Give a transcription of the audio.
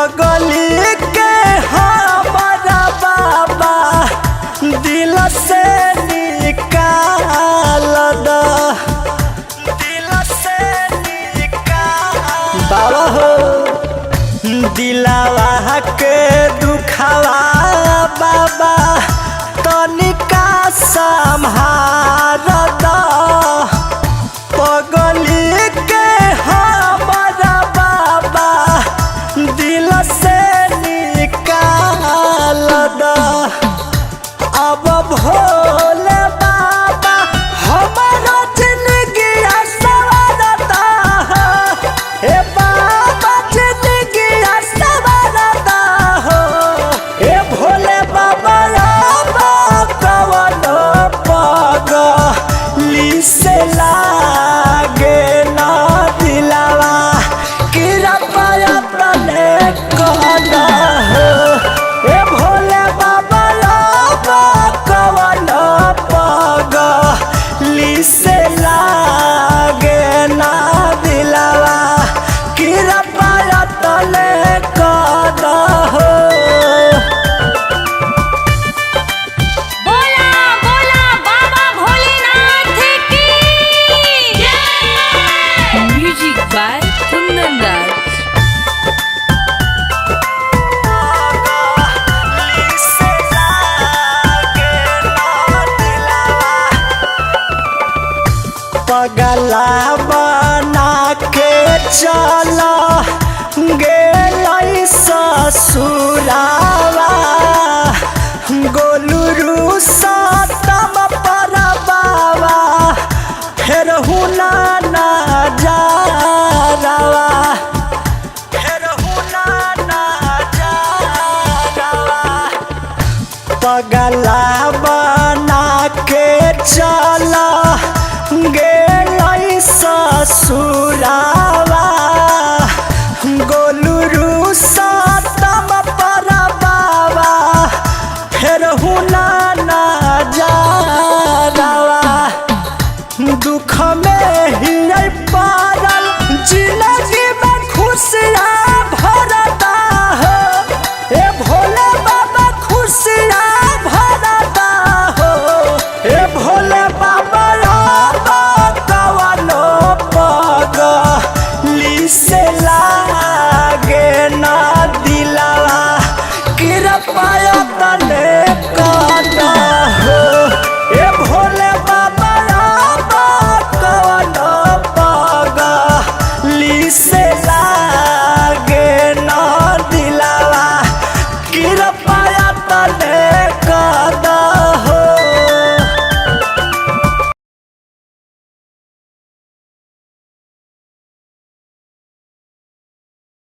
पगली के हमारा बाबा दिल से निकाल द, दिल से निकाल बाबा हो। दिलावा के दुखावा बाबा तनिका संभार द, पगली के हमारा बाबा दिल से निकाल द। अब भोले बाबा हमारा जिंदगी सवारता, हे बाबा जिंदगी सवारता हो। हे भोले बाबा कवन पगली से लागे ना दिलावा, कृपया तने कहना हो। हे भोले बाबा कवन पगली से लागे ना दिलावा, कृपया तने कहना हो। बोला बोला बाबा भोलेनाथ की जय। Music by Kundan Raj. पगला बना के चला गेल ससुरावा, गोलू सतम पर बाबा फेर हुना ना जावा, फेर हुना ना जावा। पगला बना के चला गेल ससुरावा।